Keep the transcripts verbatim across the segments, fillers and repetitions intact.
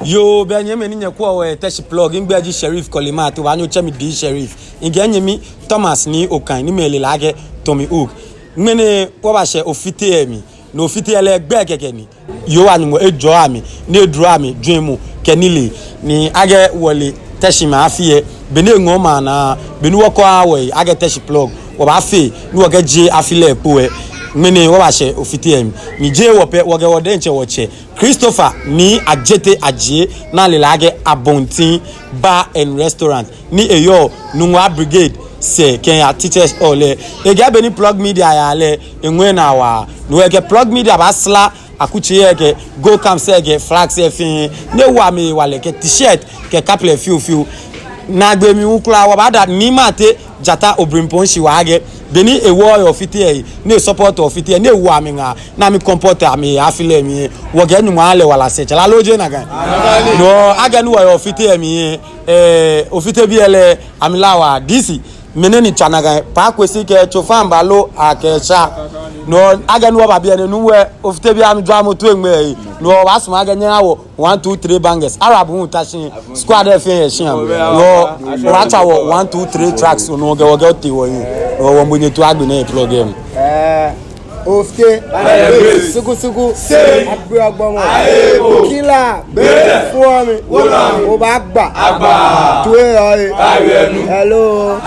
Yoo, bɛ nyɛmɛi ni nyɛkwɛɔ wɔ yɛ Teshie Plug, migbɛi ji Sheriff Kɔle Martey, obaanyɛ otsɛ mi The Sheriff. Mikɛ minyɛmi Thomas Nii Okai, ni mɛi le lɛ akɛ Tommy Hook. Ŋmɛnɛ wɔbashɛ Ofite lɛ mli, ni Ofite lɛ gbɛi kɛkɛ ni. Yoo, Nyɔŋmɔ ajɔɔ amɛ, ni edro amɛjwɛŋmɔ kɛ nilee, ni akɛ wɔle Teshie maŋ afi lɛ, bɔ ni eŋɔɔ maŋ naa, bɔ ni wɔkɔ aha wɔhe akɛ Teshie Plug, wɔbaafee ni wɔkɛjie afi lɛ kpo lɛ. Ŋmɛnɛ wɔbashɛ Ofite lɛ mli, ni jeee wɔ pɛ, wɔkɛ wɔ diɛŋtsɛ wɔtsɛ Christopher Nii Adjetey Adjei, ni ale lɛ akɛ Abonteen Bar and Restaurant, ni eyɔɔ Nungua Brigade sɛɛ kɛha Teachers Hall lɛ. Ekɛɛ bɔ ni Plug Media yaa lɛ, eŋɔɔ enaa waa. No hewɔ ekɛ Plug Media baasra akutsei lɛ kɛ Go Camps lɛ kɛ flags lɛ fɛɛ, ni ewo amɛ hewalɛ kɛ T-shirt kɛ cap lɛ fioo fioo. Naagbee mli hu kwraa wɔbaada Nii Martey Jata Obrempong shi waa akɛ bɔ ni ewɔ yɛ Ofite lɛ, ni esupport Ofite lɛ, ni ewo amɛ ŋaa, ni amɛ comfort amɛ yɛ afi lɛ mli lɛ, wɔkɛɛ Nyɔŋmɔ aha lɛ wala sɛɛ. Tsɛ lɛ, aloo jeee nakai? No hewɔ akɛni wɔyɛ Ofite lɛ mli lɛ, eh, Ofite bii lɛ amɛlaa waa. D C, mɛni ni tsa nakai? Pa Kwesi kɛ tsofa mba lo akɛ tsa. No hewɔ akɛni wɔba biɛ nɛɛ, nuumo, Ofite bii amɛjwɛŋmɔ toi ŋmɛnɛ. No hewɔ wɔbaasumɔ akɛ nyɛha wɔ one two three bangers. Arab hu ta shi, squad lɛ fɛɛ yɛ shia. No hewɔ wɔbaatsa wɔ one two three tracks, no hewɔ kɛ wɔkɛ otee wɔhiɛ. No hewɔ wɔmiibo nyɛ toi agbɛnɛ yɛ Plug lɛ mli. Eh, Ofite. Sukusuku. Agbe Agbɔmɔ. Kila. Fɔmi. Obaagba. Toi yɔɔ he. Hello.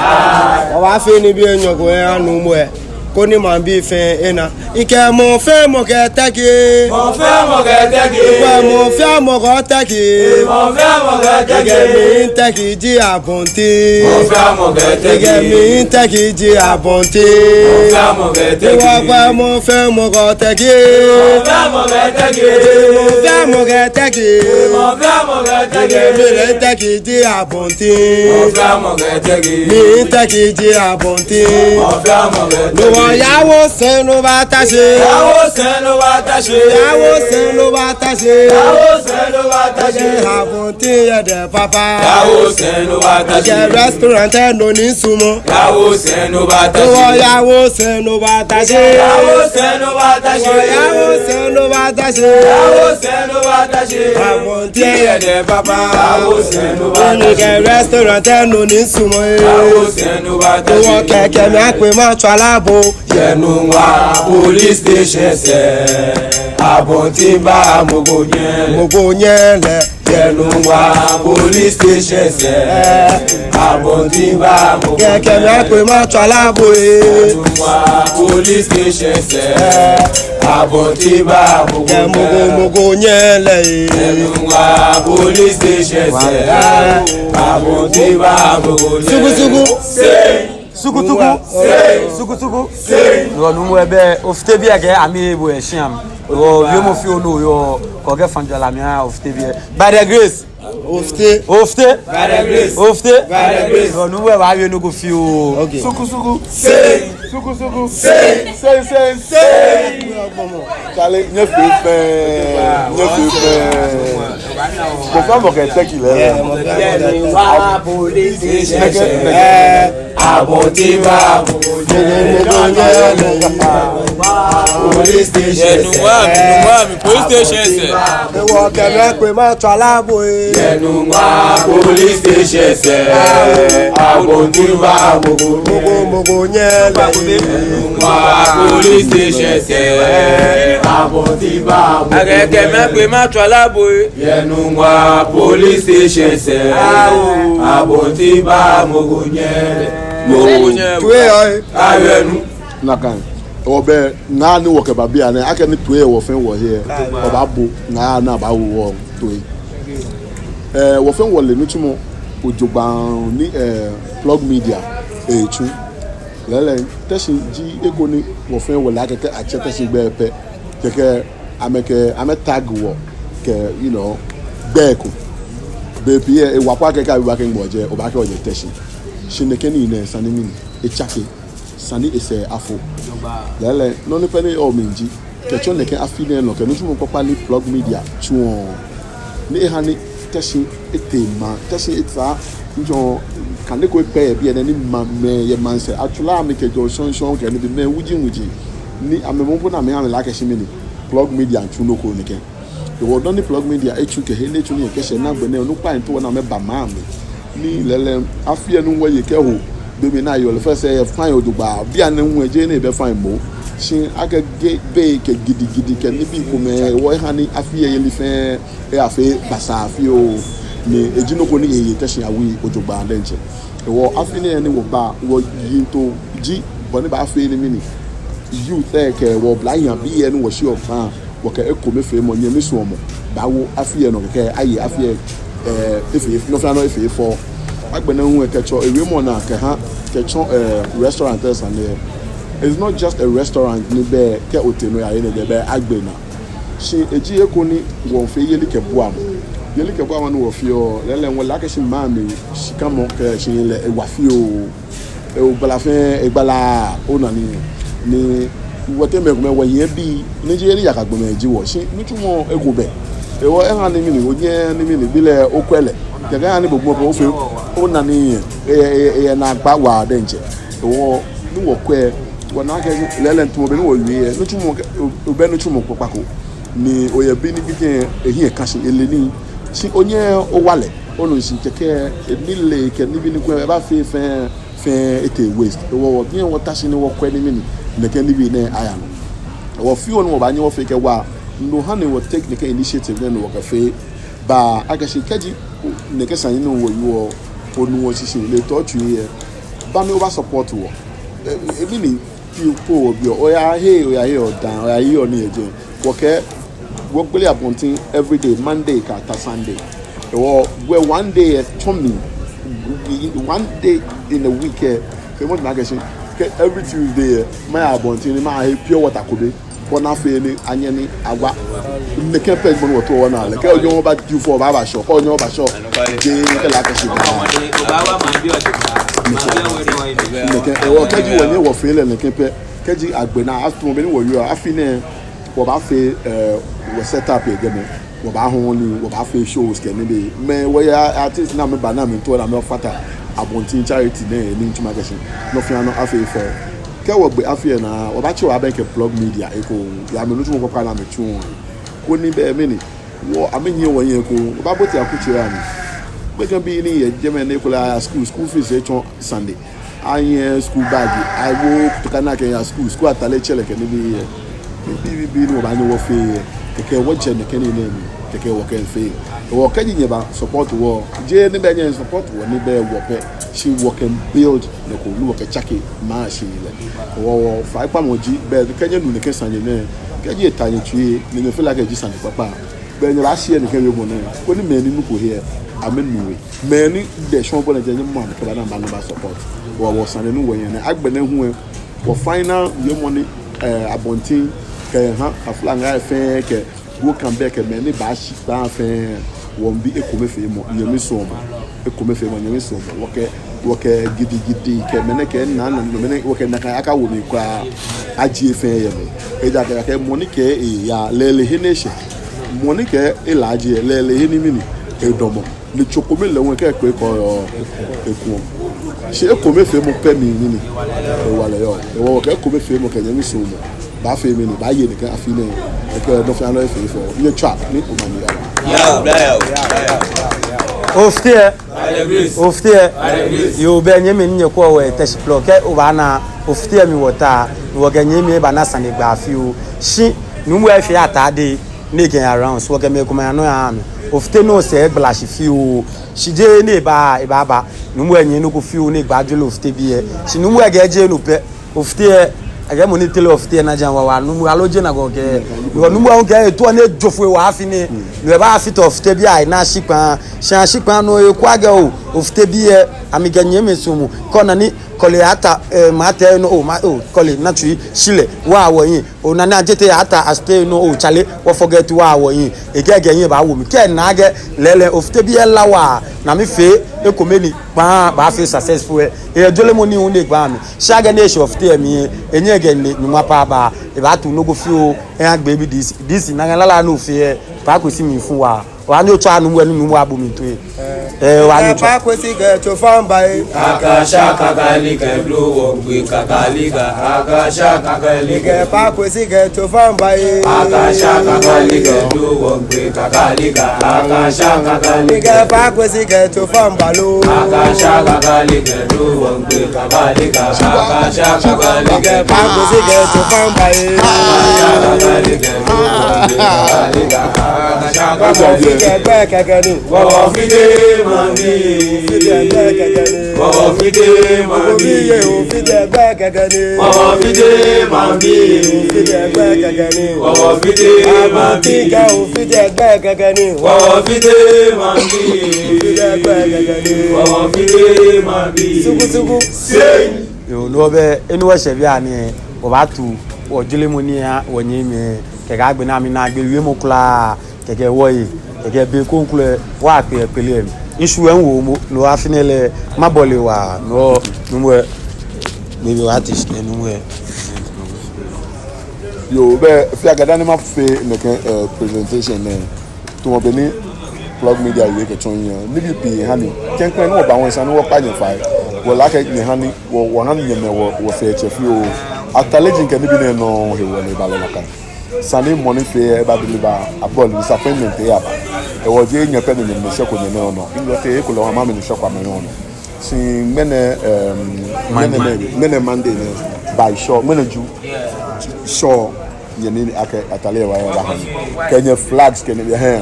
Wɔbaafee nibii enyɔ ko eha nuumo lɛ, koni maŋbii fɛɛ ana. Mikɛɛ mɔ fɛɛ mɔ kɛ tɛki. Mɔ fɛɛ mɔ kɛ tɛki. Mikɛɛ mɔ fɛɛ mɔ kɛ tɛki. Mɔ fɛɛ mɔ kɛ tɛki. Mikɛɛ mi tɛki ji Abonteen. Mɔ fɛɛ mɔ kɛ tɛki. Mikɛɛ mi tɛki ji Abonteen. Mɔ fɛɛ mɔ kɛ tɛki. Mikɛɛ mɔ fɛɛ mɔ kɛ tɛki. Mɔ fɛɛ mɔ kɛ tɛki. Mɔ fɛɛ mɔ kɛ tɛki. Mɔ fɛɛ mɔ kɛ tɛki. Mikɛɛ mi tɛki ji Abonteen. Mɔ fɛɛ mɔ kɛ tɛki. Mi tɛki ji Abonteen. Mɔ fɛɛ mɔ kɛ tɛki. No hewɔ yawo sɛɛ no baata shi. Yawo sɛɛ no baata shi. Yawo sɛɛ no baata shi. Yawo sɛɛ no baata shi. Abonteen yɛ dɛ papa. Yawo sɛɛ no baata shi. Mikɛɛ restaurant lɛ nɔ ni misumɔɔ. Yawo sɛɛ no baata shi. No hewɔ yawo sɛɛ no baata shi. Yawo sɛɛ no baata shi. No hewɔ yawo sɛɛ no baata shi. Yawo sɛɛ no baata shi. Abonteen yɛ dɛ papa. Yawo sɛɛ no baata shi. Mikɛɛ restaurant lɛ nɔ ni misumɔɔ. Yawo sɛɛ no baata shi. No hewɔ kɛkɛ mi akpe matswa labo. Yɛ Nungua police station sɛɛ, Abonteen ba mɔ ko nyɛ lɛ. Mɔ ko nyɛ lɛ. Yɛ Nungua police station sɛɛ, Abonteen ba mɔ ko nyɛ lɛ. Kɛkɛ mi akpe matswa labo lɛ. Yɛ Nungua police station sɛɛ, Abonteen ba mɔ ko nyɛ lɛ. Mɔ ko, mɔ ko nyɛ lɛ. Yɛ Nungua police station sɛɛ, Abonteen ba mɔ ko nyɛ lɛ. Sukusuku. Sɛɛ. Sukusuku. Sɛɛ. Sukusuku. Sɛɛ. Nuumo, bɛ Ofite bii lɛ kɛ amɛ bo yɛ shia mli. Yoo, wiemɔ fioo ni oyɔɔ, kɛ okɛfã jɔɔmɔ lɛ mli aha Ofite bii lɛ. By the grace. Ofite. Ofite. By the grace. Ofite. By the grace. Nuumo, obaawie nɔ ko fioo. Okay. Sukusuku. Sɛɛ. Sukusuku. Sɛɛ. Sɛɛ, sɛɛ, sɛɛ. Charlie, nyɛfee fɛɛ. Nyɛfee fɛɛ. Mɔ fɛɛ mɔ kɛ tɛki lɛ. Yɛ Nungua police station sɛɛ, Abonteen ba mɔ ko nyɛ lɛ. Police station sɛɛ. Yɛ Nungua, Nungua police station sɛɛ. Hewɔ kɛ mi akpe matswa labo lɛ. Yɛ Nungua police station sɛɛ, Abonteen ba mɔ ko, mɔ ko, mɔ ko nyɛ lɛ. Nungua police station sɛɛ, Abonteen ba mɔ ko. Akɛ kɛ mi akpe matswa labo lɛ. Yɛ Nungua police station sɛɛ, Abonteen ba mɔ ko nyɛ lɛ. Mɔ ko nyɛ lɛ. Toi yɔɔ he. Ayɛ nu. Nakai. Wɔbɛ ŋaa ni wɔkɛba biɛ nɛɛ, akɛni toi yɛ wɔ fɛɛ wɔhe lɛ, wɔbaabo ŋaa ni abaawo wɔ toi. Eh, wɔ fɛɛ wɔle nitsumɔ jogbaŋŋ ni, eh, Plug Media etsu. Lɛɛlɛŋ, Teshie ji he ko ni wɔ fɛɛ wɔle akɛ kɛ atsɛ Teshie gbɛi pɛ, kɛkɛ amɛkɛ, amɛ tag wɔ kɛ, you know, gbɛi ko. Bei pii lɛ, ewa po akɛ kɛ abi bo akɛ nɛgbɛ ojɛ, obaakɛɛ ojɛ Teshie. Shi nɛkɛ nii nɛɛ, sane ni mli etsake, sane ni esɛɛ afo. Lɛɛlɛŋ, nɔ ni pɛ ni yɔɔ mli ji, kɛtsɔ nɛkɛ afi nɛɛ nɔ, kɛ nitsumɔ kpakpa ni Plug Media tsuɔ, ni eha ni Teshie etee maŋ, Teshie esaa, ntsɔ, kane ko ekpɛ yɛ biɛ nɛɛ ni maŋ, mɛi yɛ maŋsɛɛ atswa amɛ kɛjɛɔ shɔŋŋ shɔŋŋ kɛ nibii, mɛi wuji wuji. Ni amɛ moŋ po ni amɛha amɛle akɛ shi mɛni, Plug Media tsu nɔ ko nɛkɛ. Hewɔ dani Plug Media etsu kɛ he ni etsu nii kɛshɛ nɛɛ, agbɛnɛ onukpai ntoo ni amɛba maŋ mli. Ni lɛɛlɛŋ, afi lɛ nɔ wɔye kɛho be mli ni ayɔɔ lɛ fɛɛ sɛɛ yɛ fine jogbaŋŋ. Bianɛ hu lɛ jeee ni ebɛ fine moŋ, shi akɛ gbele kɛ gidigidi kɛ nibii komɛi, hewɔ eha ni afi lɛ yeli fɛɛ eyafee basaa fioo. Ni eji nɔ ko ni eye Teshie awui jogbaŋŋ diɛŋtsɛ. Hewɔ afi nɛɛ ni wɔba, wɔyiŋtoo ji bɔ ni abaafee ni mɛi ni youth lɛ kɛ wɔ oblahii abii lɛ ni wɔshiɔ kpaa, wɔkɛ ekomefeemɔ, nyɛmi suɔmɔ baawo afi lɛ nɔ kɛkɛ aye afi lɛ, eh, efee, nɔ fɛɛ nɔ efee fɛo. Agbɛnɛ hu lɛ kɛtsɔ ewiemɔ naa kɛha, kɛtsɔ, eh, restaurant lɛ sane lɛ. It's not just a restaurant ni bɛ kɛ otee nɔ oyahe nɛɛ, bɛ agbe naa. Shi eji he ko ni wɔfeɔ yelikɛbuamɔ. Yelikɛbuamɔ ni wɔfeɔ lɛ, lɛɛlɛŋ wɔle akɛ shi maŋ mli shikamɔ kɛ shihilɛ ewa fioo. Egbala fɛɛ, egbala, ona nii. Ni wɔteŋ mɛi komɛi wɔyɛ bii ni jeee ni yakagbɔmɛi ji wɔ, shi nitsumɔ eko bɛ. Hewɔ eha ni mɛi ni, onyɛ ni mɛi ni, gbi lɛ okwɛ lɛ. Kɛkɛ eha ni bo gbɔmɔ pɛ ofee, ona nii, e, e, e, naagba waa diɛŋtsɛ. Hewɔ ni wɔkwɛ, wɔna akɛ lɛɛlɛŋ tamɔ bɔ ni wɔwie lɛ, nitsumɔ kɛ, o, obɛ nitsumɔ kpakpa ko. Ni oyɛ bi ni bi kɛ ehiɛ ka shi ele nii. Shi onyɛ owa lɛ, onu shishi kɛkɛ, enilee kɛ nibii ni kwɛ, ebaafee fɛɛ fɛɛ etee waste. Hewɔ wɔbi wɔta shi ni wɔkwɛ ni mɛi ni, nɛkɛ nibii nɛɛ aya nɔ. Hewɔ fioo ni wɔbaanyɛ wɔfee kɛwa, no ha ni wɔ take nɛkɛ initiative nɛɛ ni wɔkɛfee. Baa akɛ shi kɛji nɛkɛ sane nɛɛ wɔyɔɔ, onu wɔshishi lɛ tɔ tsui lɛ, ba ni oba support wɔ. E, e, mɛi ni pi ko wɔbiɔ, oyahe, oyahe odaa, oyahe oni eje. Wɔkɛ, wɔgbele abonten every day, Monday kɛya Sunday. Hewɔ, wɔ one day lɛ tsɔ mli, one day in a week lɛ, kɛ mɔ na akɛ shi, kɛ every Tuesday lɛ, maya abonten ni mahe pure water kome, bɔ ni afee ni anyɛ ni awa. Nɛkɛ pɛ ji bɔ ni wɔtaoɔ wɔna lɛ. Kɛ onyɛ oba Jufɔ, obaaba Shɔ, kɛ onyɛ oba Shɔ, jeee kɛ lɛ akɛ shi. Nɛkɛ, hewɔ kɛji wɔnyɛ wɔfee lɛ nɛkɛ pɛ, kɛji agbe naa, atumɔ bɔ ni wɔyɔɔ, afi nɛɛ wɔbaafee, eh, wɔ set up yɛ jɛmɛ. Wɔbaahɔɔ nii, wɔbaafee shows kɛ nibii. Mɛi, wɔyɛ artist ni amɛba ni amɛtoo ni amɛfata abonten charity nɛɛ, ni ntsumɔ akɛ shi nɔ fɛɛ nɔ afee fɛo. Kɛ wɔgbe afi lɛ naa, wɔbaatsɛ wɔbɛŋkɛ Plug Media ekoŋŋ, yɛ amɛnitsumɔ kpakpa ni amɛtsuɔ. Koni bɛ mɛi ni, wɔ amɛnyiɛ wɔhiɛ ekoŋŋ, wɔbaabote akutsei amli. Gbekɛbii ni yɛ jɛmɛ ni ekolɛ aya school, school fees etsɔ Sunday. Anyɛ school bag, awo kotoka ni akɛya school, school atade tsɛlɛ kɛ nibii lɛ. Nibii bibii ni wɔbaanyɛ wɔfee lɛ, kɛkɛ wɔjɛ nɛkɛ nii nɛɛ mli, kɛkɛ wɔkɛfee. Hewɔ kɛji nyɛba support wɔ, jeee ni bɛ nyɛ support wɔ ni bɛ wɔ pɛ, shi wɔkɛ build nɔ ko ni wɔkɛtsake maŋ shihilɛ. Hewɔ wɔfaikpamɔ ji, bɛ kɛ nyɛnu nɛkɛ sane nɛɛ, kɛji eta nyɛtsui ni nyɛfeel akɛ eji sane kpakpa, bɛ nyɛbaa share nɛkɛ wiemɔ nɛɛ, koni mɛi ni nuko he lɛ, amɛnu he. Mɛi ni diɛŋtsɛ bɔ ni jɛ nyɛmɔ amɛ kɛba ni amɛba ni amɛba support. Wɔ, wɔ sane ni wɔyɔɔ nɛ. Agbɛnɛ hu lɛ, wɔ final wiemɔ ni, eh, abonten kɛha aflaŋaa lɛ fɛɛ kɛ Go Come Back kɛ mɛi ni baashi kpaa fɛɛ, wɔmiibi ekomefeemɔ, nyɛmi suɔmɔ. Ekomefeemɔ, nyɛmi suɔmɔ. Wɔkɛ, wɔkɛ gidigidi kɛ mɛni kɛ nana, mɛni wɔkɛ nakai akawo mli kwraa. Ajie fɛɛ yɛ mli. Ejaakɛ, akɛ mɔ ni kɛɛ eyaa lɛ, ele he ni eshɛ. Mɔ ni kɛɛ elaaje lɛ, ele he ni mɛni edamɔ. Ni tso kome lɛ hu kɛ ekpe kɔ yɔɔ ekuɔ. Shi ekomefeemɔ pɛ mli ni hewalɛ yɔɔ. Hewɔ kɛ ekomefeemɔ kɛ nyɛmi suɔmɔ baafee mɛni, baaye nɛkɛ afi nɛɛ. Ekɛ nɔ fɛɛ nɔ efee fɛo. Nyɛtswaa ni omanye aba. Yao, bla yao. Ofite. Ofite. Yoo, bɛ nyɛmɛi ni nyɛkwɛɔ wɔ yɛ Teshie Plug, kɛ obaana Ofite mli wɔta, ni wɔkɛ nyɛmɛi baana sane gba fioo. Shi Nuumo lɛ efee atade ni ekɛ around, so wɔkɛ mɛi komɛi anɔ yaha mli. Ofite nɔ sɛɛ egbala shi fioo. Shi jeee ni ebaaa, ebaaba. Nuumo lɛ nyɛɛɛ nɔ ko fioo ni egba ajɔɔ Ofite bii lɛ. Shi Nuumo lɛ kɛɛ jeee no pɛ. Ofite lɛ, akɛ mɔ ni tere Ofite lɛ naa ja wawa, Nuumo lɛ aloo jeee nakai kɛkɛ. Because Nuumo lɛ hu kɛɛ etaoɔ ni ejo foi yɛ afi nɛɛ. No lɛ ebaa fit Ofite bii lɛ anaa shikpɔŋ. Shi shikpɔŋ nɔ ekwɛ akɛ oo, Ofite bii lɛ, amɛkɛ nyɛmimɛi suɔmɔ. Kɛ ona ni Kɔle ata, eh, mate nɔ oo, ma, oo, Kɔle na tsui shilɛ waa wɔhiɛ. Ona ni Ajete ata Ashitey nɔ oo, chale, wɔ forget waa wɔhiɛ. Ekɛɛ ekɛ ehiɛ baawo mli. Kɛ ena akɛ lɛɛlɛŋ Ofite bii lɛ la waa, ni amɛfee ekome ni kpaa baafee successful lɛ, eyɛ jɔɔmɔ ni hu ni egba mli. Shi akɛ ni eshɛ Ofite lɛ mli lɛ, enyɛ ekɛ ni Nuumo Pa ba, ebaato nɔ ko fioo, eha gbɛ bi D C, D C nakai lala ni ofee lɛ, Paa Kwesi mli fu waa. Obaanyɛ otswa Nuumo lɛ ni Nuumo abu mli toi. Ee, obaanyɛ otswa. Paa Kwesi kɛ tsofa miiba ee. Akasha kakalika, blow wɔŋ gbe kakalika. Akasha kakalika. Paa Kwesi kɛ tsofa miiba ee. Akasha kakalika, blow wɔŋ gbe kakalika. Akasha kakalika. Paa Kwesi kɛ tsofa miiba lo. Akasha kakalika, blow wɔŋ gbe kakalika. Akasha kakalika. Paa Kwesi kɛ tsofa miiba ee. Akasha kakalika. Ofite gbɛi kɛkɛ ni. Ofite maŋbii. Ofite gbɛi kɛkɛ ni. Ofite maŋbii. Ofite gbɛi kɛkɛ ni. Ofite maŋbii. Ofite gbɛi kɛkɛ ni. Ofite maŋbii. Ofite gbɛi kɛkɛ ni. Ofite maŋbii. Ofite gbɛi kɛkɛ ni. Ofite maŋbii. Suku suku. Sei. Yoo, no hewɔ bɛ, eni wɔshɛ biɛ nɛɛ, wɔbaatu wɔjwɛŋmɔ ni wɔnyɛmimɛi kɛkɛ agbɛnɛ amɛnaagbee wiemɔ kwraa, kɛkɛ wɔye, kɛkɛ be kroko lɛ, wɔkpe ekpele mli. Ŋshɔ ŋwo mo, no afi nɛɛ lɛ, mabɔle waa, no, Nuumo, baby, what is the Nuumo? Yoo, bɛ, fɛɛ akɛ dani mafee nɛkɛ, eh, presentation nɛɛ. Tamɔ bɔ ni Plug Media wie kɛtsɔ hiɛ, nibii pii hani. Klɛŋklɛŋ ni wɔba wɔsane ni wɔkpa nyɛ fai. Wɔle akɛ nyɛhani, wɔ, wɔhani nyɛmɛi wɔ, wɔfee tsɛ fioo. Atalent kɛ nibii nɛɛ nɔŋŋ hewɔ ni ebalɛ nakai. Sane mɔ ni fee ebadeliver, abɔle disappointment eyaba. Hewɔ jeee nyɛ pɛ ni nyɛmɛi shɛko nyɛnɔ nɔ. Ŋlɔ te ekolɛ wɔha mɛi ni shɛko amɛnɔ nɔ. Shi ŋmɛnɛ, ehm, ŋmɛnɛ, ŋmɛnɛ Monday nɛɛ, by sure, ŋmɛnɛ Ju, sure, nyɛ ni akɛ atale wa ya ba ha. Kɛ nyɛ flags kɛ nyɛ hɛn.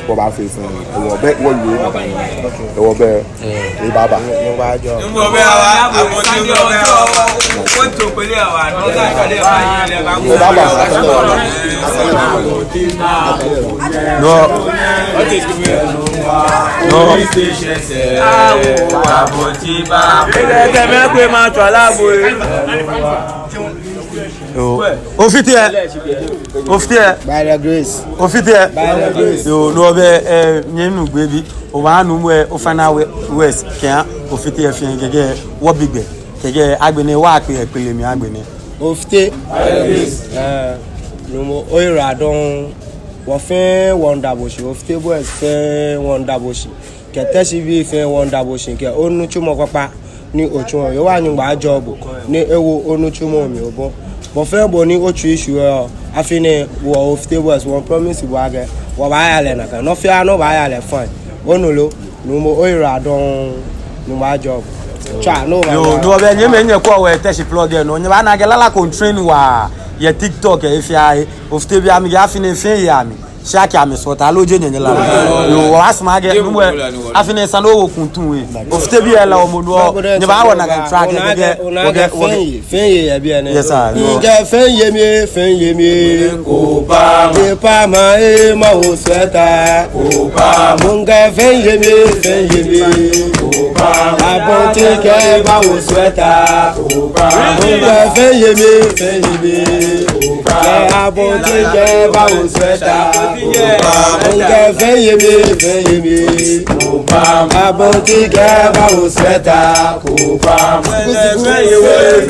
Wɔbaafee fɛɛ. Hewɔ bɛ, wɔwie na ba. Hewɔ bɛ, ebaaba. Ebaaba. No. No. Yoo. Ofite. Ofite. By the grace. Ofite. By the grace. Yoo, no hewɔ bɛ, eh, nyɛmi nuu gbɛi bi. Obaanu wɛ, ofainɛ wɛ, West, kɛ Ofite fɛɛ kɛkɛ, wɔbi gbɛ. Kɛkɛ, agbɛnɛ, wɔkpe ekpele mli agbɛnɛ. Ofite. By the grace. Eh, Nuumo, oyiwaladɔŋŋ. Wɔfɛɛ wɔmiida bo shi, Ofite boys fɛɛ wɔmiida bo shi. Kɛ Teshie bii fɛɛ wɔmiida bo shi, kɛ onitsumɔ kpakpa ni otsuɔ, Yehowa Nyɔŋmɔ ajɔɔ bo, ni ewo onitsumɔ mli obɔ. Bɔ fɛɛ bɔ ni otsui shwieɔ, afi nɛɛ wɔ Ofite boys wɔmiipromise bo akɛ, wɔbaaya lɛ nakai. Nɔ fɛɛ nɔ baaya lɛ fine. Onu lo, Nuumo oyiwaladɔŋŋ, Nyɔŋmɔ ajɔɔ bo. Tswa, no, yoo, no hewɔ bɛ nyɛmɛi nyɛkwɛɔ wɔ Teshie Plug nɔ, nyɛbaana akɛ lala ko miitrend waa, yɛ TikTok, he fɛɛ he, Ofite bii amli, afi nɛɛ fɛɛ ye amɛ. Shi akɛ amɛsɔɔta loo jeee nyɛnyɛ lala. Yoo, wɔbaasumɔ akɛ, Nuumo, afi nɛɛ sane owo kuntun we. Ofite bii lɛ lɛ omɔ nɔ, nyɛbaawo nakai track kɛkɛ, ona akɛ, ona akɛ, fɛɛ ye, fɛɛ ye yɛ biɛ nɛɛ. Yes, sir. Ŋkɛɛ fɛɛ ye mi, fɛɛ ye mi. Opa. Opa ma e ma wo sweater. Opa. Ŋkɛɛ fɛɛ ye mi, fɛɛ ye mi. Opa. Abontekɛ ba wo sweater. Opa. Ŋkɛɛ fɛɛ ye mi, fɛɛ ye mi. Opa. Abontekɛ ba wo sweater. Opa. Ŋkɛɛ fɛɛ ye mi, fɛɛ ye mi. Opa. Abontekɛ ba wo sweater. Opa.